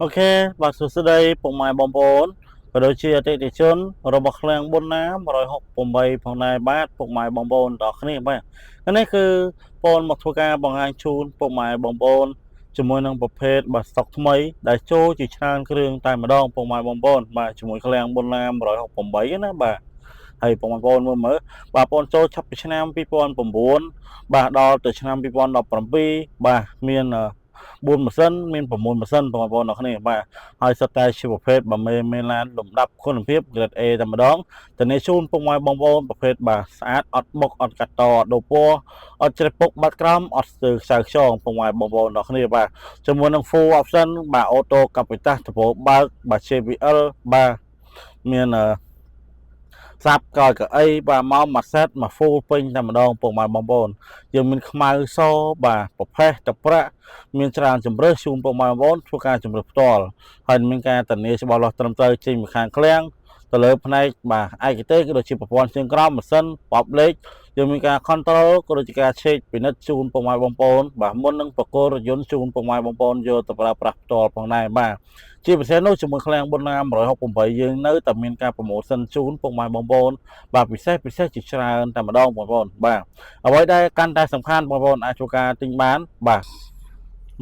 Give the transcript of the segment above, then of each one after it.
OK បាទសួស្តីពុកម៉ែបងប្អូនក៏ដូចជាអតិថិជនរបស់ឃ្លាំងប៊ុនណា168ផងដែរបាទពុកម៉ែបងប្អូនទាំងអស់គ្នាបាទនេះគឺបងមកធ្វើការបង្ហាញជូនពុកម៉ែបងប្អូនជាមួយនឹងប្រភេទបាទស្តុកថ្មីដែលចូលជាច្រើនគ្រឿងតែម្ដងពុកម៉ែបងប្អូនបាទជាមួយឃ្លាំងប៊ុនណា168ណាបាទហើយពុកម៉ែបងប្អូនមើលមើលបាទបងចូលចាប់ពីឆ្នាំ2009បាទដល់ទៅឆ្នាំ2017បាទមាន4ម៉ាស៊ីនមាន6ម៉ាស៊ីនបងប្អូនអរគ្នាបាទហើយសុទ្ធតែជាប្រភេទបាទមេមេឡានលំដាប់គុណភាព grade A តែម្ដងធានាជូនពុកម៉ែបងប្អូនប្រភេទបាទស្អាតអត់បុកអត់កាត់តអត់ដូរពណ៌អត់ច្រេះពុកបាត់ក្រោមអត់ស្ទើខ្សៅខ្យងពុកម៉ែបងប្អូនអរគ្នាបាទជាមួយនឹង full option បាទ auto កាពីតាសដំបូលបើកបាទ JBL បាទមានអឺសាប់កោយកៅអីបាទមកមួយ set មួយ full ពេញតែម្ដងពុកម៉ែបងប្អូនយើងមានខ្មៅសបាទប្រផេះតប្រាក់មានច្រើនជំរើសជូនពុកម៉ែបងប្អូនធ្វើការជំរើសផ្ទាល់ហើយមានការធានាច្បាស់លាស់ត្រឹមត្រូវចេញពីខាងឃ្លាំងទៅលើផ្នែកបាទឯកទេសក៏ដូចជាប្រព័ន្ធជើងក្រោមម៉ាស៊ីនបបលេខយើងមានការ control ក៏ដូចជាការឆែកពិនិត្យជូនពុកម៉ែបងប្អូនបាទមុននឹងប្រគល់រថយន្តជូនពុកម៉ែបងប្អូនយកទៅប្រើប្រាស់ផ្ទាល់ផងដែរបាទជាពិសេសនោះជាមួយឃ្លាំងប៊ុនណា168យើងនៅតែមានការ promotion ជូនពុកម៉ែបងប្អូនបាទពិសេសពិសេសជាច្រើនតែម្ដងបងប្អូនបាទអ្វីដែលកាន់តែសំខាន់បងប្អូនអាចធ្វើការទិញបានបាទ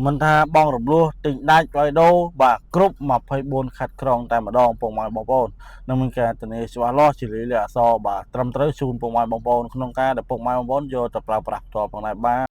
មិនថាបងរំលោះទិញដាច់ឲ្យដូរបាទគ្រប់24ខេត្តក្រុងតែម្ដងពុកម៉ែបងប្អូននឹងមានការធានាច្បាស់លាស់ជាលាយលក្ខណ៍អក្សរបាទត្រឹមត្រូវជូនពុកម៉ែបងប្អូនក្នុងការដែលពុកម៉ែបងប្អូនយកទៅប្រើប្រាស់ផ្ទាល់ផងដែរបាទ។